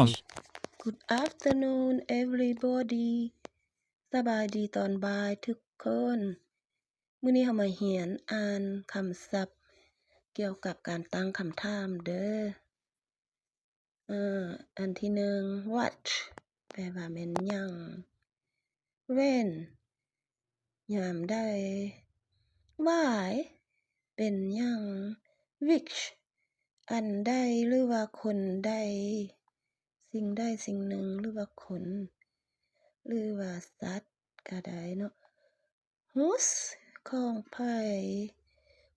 Good afternoon, everybody. ສະບາຍດີຕອນບ່າຍທຸກຄົນ. ມື້ນີ້ເຮົາມາຮຽນອ່ານຄຳສັບກ່ຽວກັບການຕັ້ງຄຳຖາມເດີ້. ເອີ ອັນທີໜຶ່ງ what ແປວ່າແມ່ນຫຍັງ? When ຍາມໃດ? Why ເປັນຫຍັງ? Which ອັນໃດ ຫຼືວ່າຄົນໃດ? ສິ່ງໃດສິ່ງໜຶ່ງ ຫຼືວ່າຄົນ ຫຼືວ່າສັດກະໄດ້ເນາະ. Whose ຂອງໃຜ?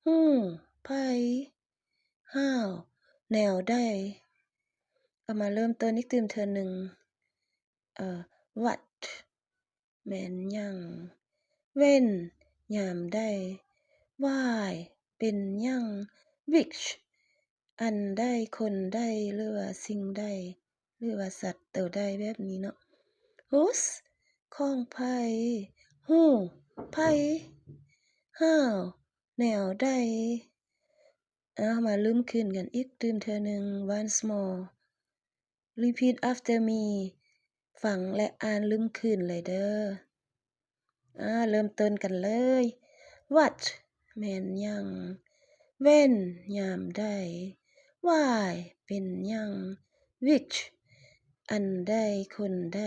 Who ໃຜ? How ແນວໃດ? ເອົາມາເລີ່ມຕົ້ນອີກຕື່ມເທື່ອໜຶ່ງ. ເອີ what ແມ່ນຫຍັງ? When ຍາມໃດ? Why ເປັນຫຍັງ? Which ອັນໃດ ຄົນໃດ ຫຼືວ່າສິ່ງໃດ ຫຼືວ່າສັດໂຕໃດ ແບບນີ້ເນາະ. Whose ຂອງໃຜ? Who ໃຜ? How ແນວໃດ? ເອົາ ມາເລີ່ມຄືນກັນອີກຕື່ມເທື່ອໜຶ່ງ. Once more, repeat after me. ຟັງ ແລະ ອ່ານລືມຄືນເລີຍເດີ້. ອາ ເລີ່ມຕົ້ນກັນເລີຍ. What ແມ່ນຫຍັງ? When ຍາມໃດ? Why ເປັນຫຍັງ? Which ອັນໃດ ຄົນໃດ?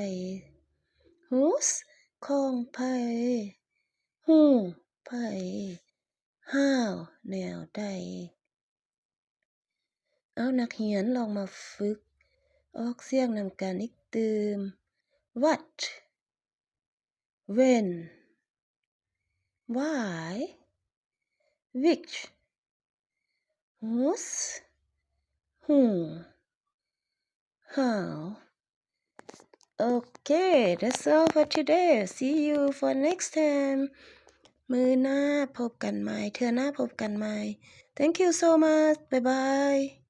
Whose ຂອງໃຜ? Who ໃຜ? How ແນວໃດ? ເອົາ ນັກຮຽນລອງມາຝຶກອອກສຽງນຳກັນອີກຕື່ມ. What? When? Why? Which? Whose? Who? How? Okay, that's all for today. See you for next time. ມື້ໜ້າພົບກັນໃໝ່, ເທື່ອໜ້າພົບກັນໃໝ່. Thank you so much. Bye bye.